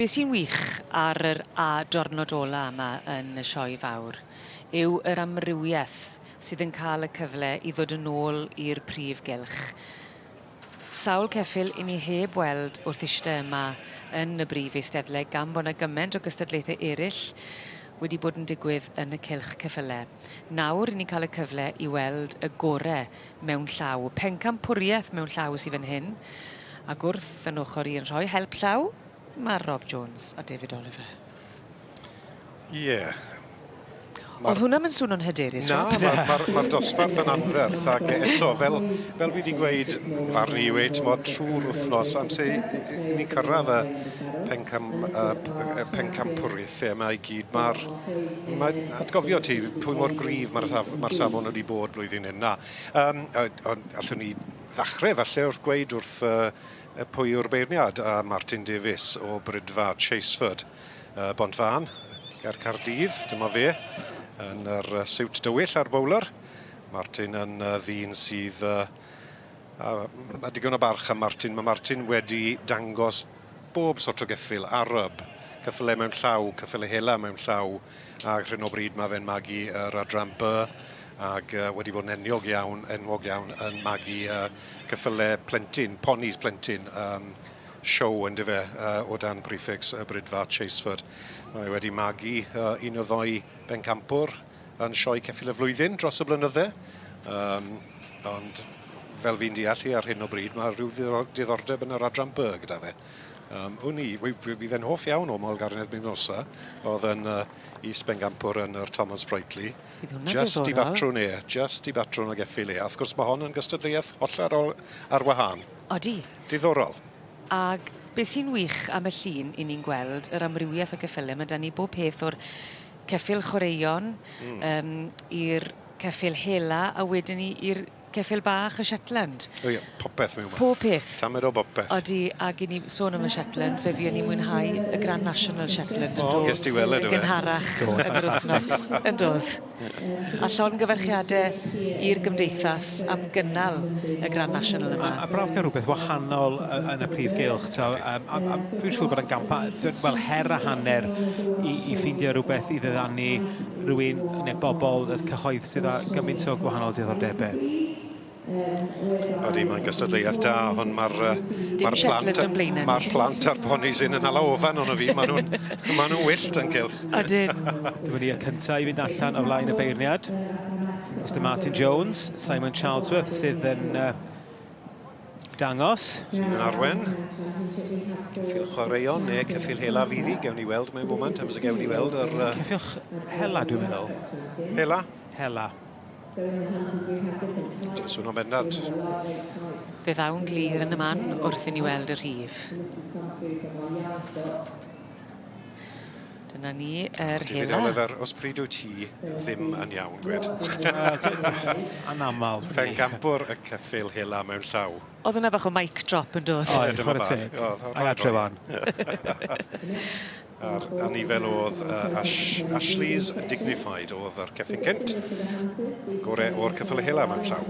Be sy'n wych ar yr A diwrnod ola yma yn y Sioe Fawr yw yr amrywieth sydd yn cael y cyfle i ddod yn ôl i'r prif gylch. Sawl ceffyl 'yn ni heb weld wrth ishte yma yn y brif eisteddle gan bo' 'na gyment o gystadlaethe eryll wedi bod yn digwydd yn y cylch ceffyle. Nawr 'yn ni'n ca'l y cyfle i weld y gore mewn llaw. Pencampwrieth mewn llaw sy fyn hyn ag wrth 'yn ochor i yn rhoi help llaw ma' Rob Jones a David Oliver. Ie. O'dd hwnna 'im yn swno'n hyderus Rob. Na ma'r ma'r ma'r dosbarth yn anferth ag eto fel fel fi 'di gweud farn i yw e t'mod trw'r wthnos amser i i ni cyrradd y pencam- y p- y pencampwriaethe yma i gyd ma'r ma' atgofio ti pwy mor gryf ma'r saf- ma'r safon wedi bod blwyddyn hyn na. Yym ond allwn ni ddachre falle wrth gweud wrth yy pwy yw'r beirniad a Martin Davies o Brydfa Chaseford. Bont-faen ger Caerdydd, dyma fe yn yr siwt dywyll a'r bowler. Martin yn ddyn sydd a ma' digon o barch am Martin. Mae Martin wedi dangos bob sort o geffyl, Arab, ceffylau mewn llaw, ceffylau hela mewn llaw, ac ar hyn o bryd mae fe'n magu yr adran B ac wedi bod yn eniog iawn, enwog iawn yn magu ceffylau plentyn, ponis plentyn. Um, show yndyfe o dan prefix y Brydfa Chaseford. Mae wedi magu un o ddoi bencampwr yn sioe ceffyl y flwyddyn dros y blynydde. Um, ond fel fi'n deall i ar hyn o bryd, mae rhyw diddordeb yn yr adran B gyda fe. Um, wn i, bydd e'n hoff iawn o Moel Garnedd Mimosa, oedd yn is-bencampwr yn yr Thomas Brightly. Just i batrwn e, just i batrwn o geffyl e. A wrth gwrs mae hon yn gystadleuaeth hollol ar wahân. Odi. Diddorol. Ag be' sy'n wych am y llun 'yn ni'n gweld yr amrywieth o geffyle ma' 'da ni bob peth o'r ceffyl chwaraeon... Hmm. ...yym i'r ceffyl hela a wedyn 'ny i'r ceffyl bach y Shetland. O ie, popeth miwn 'ma. Pob peth. Tamed o bopeth. Odi ag 'yn ni sôn am y Shetland fe fuon ni mwynhau y Grand National Shetland yn do? O ges ti weled do fe? Yn gynharach yn yr wythnos. Yn dodd? A llongyfarchiade i'r gymdeithas am gynnal y Grand National yma. A, a braf cael rhywbeth wahanol yn y prif gylch. To, um, a, a dwi'n siŵr bod yn gampa, wel, her a hanner i, i ffeindio rhywbeth i ddiddanu rhywun neu bobl y cyhoedd sydd â gymaint o gwahanol diddordebau. Odi, mae'n gystadleuaeth da, ond mae'r ma plant, mae'r plant a'r ponis hyn yn hala ofan ono fi, maen nhw'n ma nhw wyllt yn gylch. Ydyn. Dyma ni y cyntaf i fynd allan o flaen y beirniad. Mr Martin Jones, Simon Charlesworth sydd yn dangos. Sydd yn arwen. Ceffyl chwaraeon neu ceffyl hela fydd hi, gewn ni weld mewn moment, amser gewn ni weld yr... Ceffyl hela dwi'n meddwl. Hela? Hela. Ti'n swnio'n bendant. Fe ddaw'n glir yn y man wrth i ni weld y rhif. Dyna ni, yr David hela. Oliver, os pryd wyt ti ddim yn iawn, gwed. Anamal. Pencampwr y ceffyl hela mewn llaw. Oedd hwnna bach o mic drop yn doedd? Oedd, chwarae teg. Ai adre wan. A'r anifail oedd uh, Ash, Ashley's Dignified oedd yr ceffyn cynt. Gore o'r ceffylau hela mewn llaw.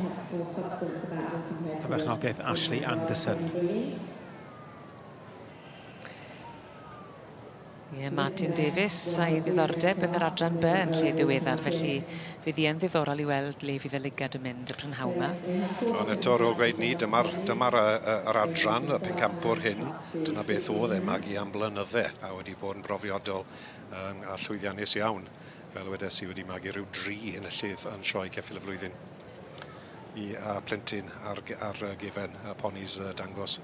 Dyfechnogaeth Ashley Anderson. Ie, Martin Davies a'i ddiddordeb yn yr adran B yn lle ddiweddar, felly fydd hi yn ddiddorol i weld le fydd y ligad yn mynd y prynhawn 'ma. Ond eto, ar ôl gweud 'ny, dyma'r dyma yr adran, y pencampwr hyn, dyna beth oedd e, magu am blynydde, a wedi bod yn brofiadol um, a llwyddiannus iawn. Fel wedes i, wedi magu rhyw dri enillydd yn sioe ceffyl y flwyddyn i a plentyn ar, ar gefen y ponis dangos.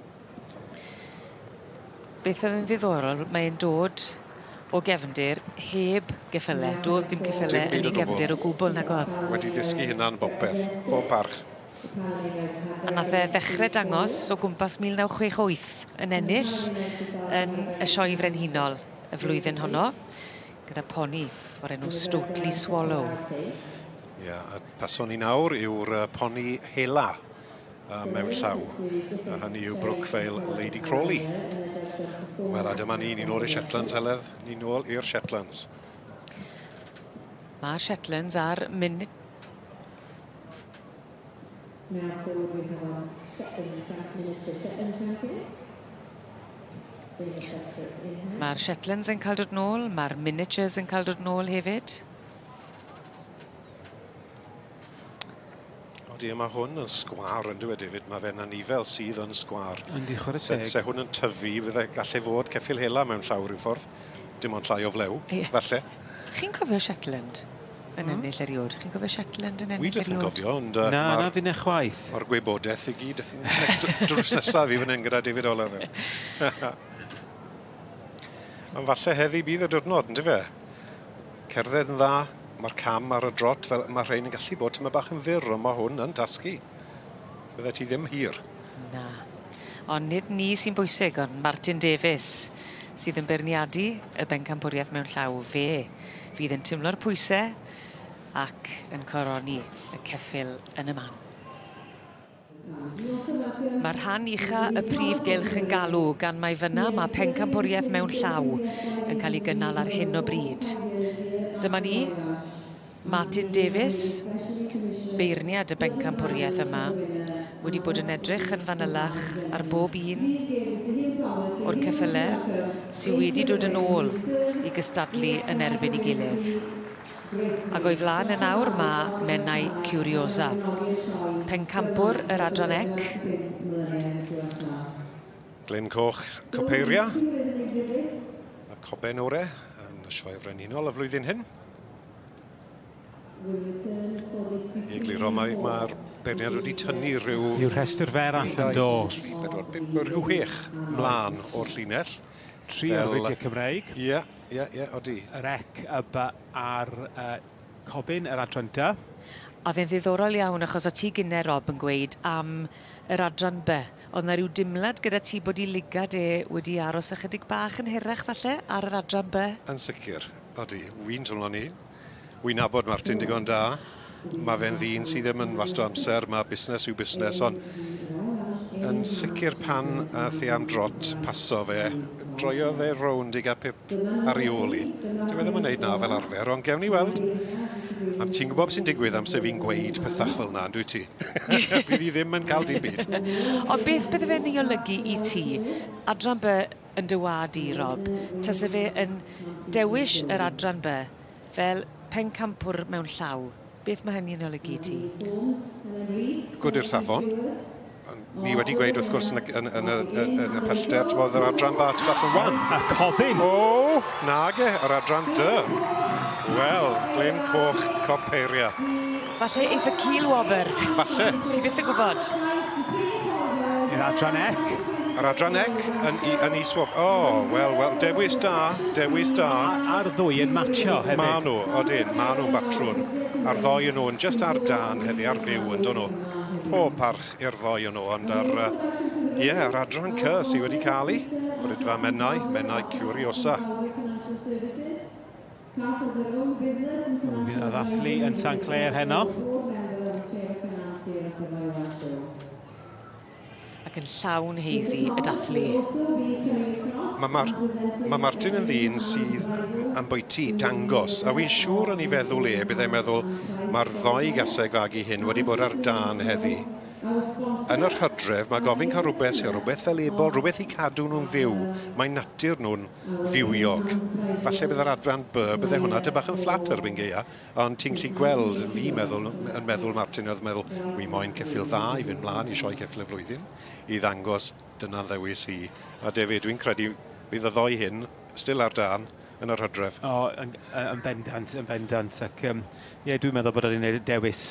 Beth oedd yn ddiddorol, mae'n dod o gefndir heb geffyle. Doedd dim ceffyle yn ei gefndir o gwbl nag oedd. Wedi dysgu hunan bopeth, bob parch. A nath e ddechre dangos o gwmpas 1968 yn ennill yn y Sioe Frenhinol y flwyddyn honno gyda poni o'r enw Stotely Swallow. Ie, a pason ni nawr yw'r poni hela mewn llaw. A hynny yw Brookvale Lady Crawley. Wel, a dyma ni, ni'n ôl i'r Shetlands, Heledd. Ni'n ôl i'r Shetlands. Mae'r Shetlands ar munud Now forward we have our Shetland miniature Shetland champion. Mae'r Shetlands yn cael dod nôl, mae'r miniatures yn cael dod nôl hefyd. Odi, mae hwn yn sgwâr yn dweud David, mae fe'n anifel sydd yn sgwâr. Yndi, chwarae teg. Se, se hwn yn tyfu, fydde gallai fod ceffyl hela mewn llaw rhyw ffordd. Dim ond llai o flew, yeah. Falle. Chi'n cofio Shetland yn ennill eriod? Chi'n cofio Shetland yn ennill Wi byth yn eriod? cofio, ond... Na, na, finne chwaith. Mae'r gwybodaeth i gyd next, drws nesaf i fan hyn gyda David Oliver. Ond falle heddi bydd y diwrnod, ynddo fe? Cerdded yn dda, mae'r cam ar y drot, fel mae rhain yn gallu bod tyma bach yn fyr, ond mae hwn yn tasgu. Bydde ti ddim hir. Na. Ond nid ni sy'n bwysig, ond Martin Davies sydd yn beirniadu y bencampwriaeth mewn llaw. Fe fydd yn teimlo'r pwysau ac yn coroni y ceffyl yn y man. Mae rhan ucha y prif gylch yn galw gan mai fyna mae pencampwriaeth mewn llaw yn cael ei gynnal ar hyn o bryd. Dyma ni, Martin Davies, beirniad y bencampwriaeth yma, wedi bod yn edrych yn fanylach ar bob un o'r ceffylau sydd wedi dod yn ôl i gystadlu yn erbyn ei gilydd. Ac o'i flaen yn awr mae Menai Curiosa, pencampwr yr adran ec. Glyn Coch Copeiria, a Coben Ore yn y Sioe Frenhinol y flwyddyn hyn. I egluro, mae'r mae beirniad wedi tynnu rhyw... Yw rhestr fer allan do. 3, 4, 5, rhyw 6 mlaen o'r llinell. Tri ar fideo Cymreig. Ie, ie, ie, odi. Yr ec, y b a'r cobyn, yr adran D. A fe'n ddiddorol iawn achos o ti gynne Rob yn gweud am yr adran B. O'dd 'na ryw dimlad gyda ti bod 'i ligad e wedi aros ychydig bach yn hirach falle ar yr adran B? Yn sicr, odi. Wi'n twmlo 'ny. Wi'n nabod Martin digon da. Mae fe'n ddyn sydd ddim yn wast o amser, mae busnes yw busnes, ond yn sicr pan ath e am drot paso fe, droiodd e rownd i gael pip ar ei ôl i. Dyw e ddim yn neud na fel arfer, ond gewn ni weld. Am ti'n gwybod beth sy'n digwydd amser fi'n gweud pethach fel na, dwi ti? Bydd hi ddim yn cael dim byd. Ond beth bydde fe'n ei olygu i ti? Adran B yn dy wad i, Rob, tase fe yn dewis yr adran B fel pencampwr mewn llaw, beth mae hynny'n olygu i ti? Good i'r safon. Ni wedi gweud wrth gwrs yn y, yn, yn y, yn y pellter, ti'n bod yr adran bach bach yn wan. A cobyn! O, nage, yr adran D. Wel, Glyn Coch Copeiria. Falle eitha cil wobr. Falle. Ti byth yn gwybod. I'r adran ec. Yr adran ec yn, yn is-wobr. O, oh, wel, wel, dewis da, dewis da. A'r ddwy yn matcho hefyd. Ma nhw, odyn, ma nhw'n batrwn. A'r ddoi yn nhw'n just ar dan heddi, ar fyw yn nhw. Pob parch i'r ddoi yn nhw, ond ar, ie, yeah, yr adran C sydd wedi cael ei. Rydfa Menai, Menai Curiosa. Bydd y ddathlu yn St Clair heno. Ac yn llawn heiddi y dathlu. Mae, Mar mae Martin yn ddyn sydd am bwyty dangos, a wy'n siŵr yn ei feddwl e, bydd e'n meddwl, mae'r ddoi gaseg fagu hyn wedi bod ar dân heddi. Yn yr hydref, mae gofyn cael rhywbeth sy'n rhywbeth fel ebol, rhywbeth i cadw nhw'n fyw. Mae natur nhw'n fywiog. Falle bydd yr adran B, bydde hwnna ty bach yn fflat erbyn gaea, ond ti'n gallu gweld, fi meddwl, yn meddwl Martin oedd meddwl, wi moyn ceffyl dda i fynd mlaen i sioe ceffyl y flwyddyn, i ddangos dyna'n ddewis i. A David, dwi'n credu bydd y ddoi hyn still ar dân yn yr hydref. O, yn, yn bendant, yn bendant. Ac, ie, yeah, dwi'n meddwl bod o'n ei dewis.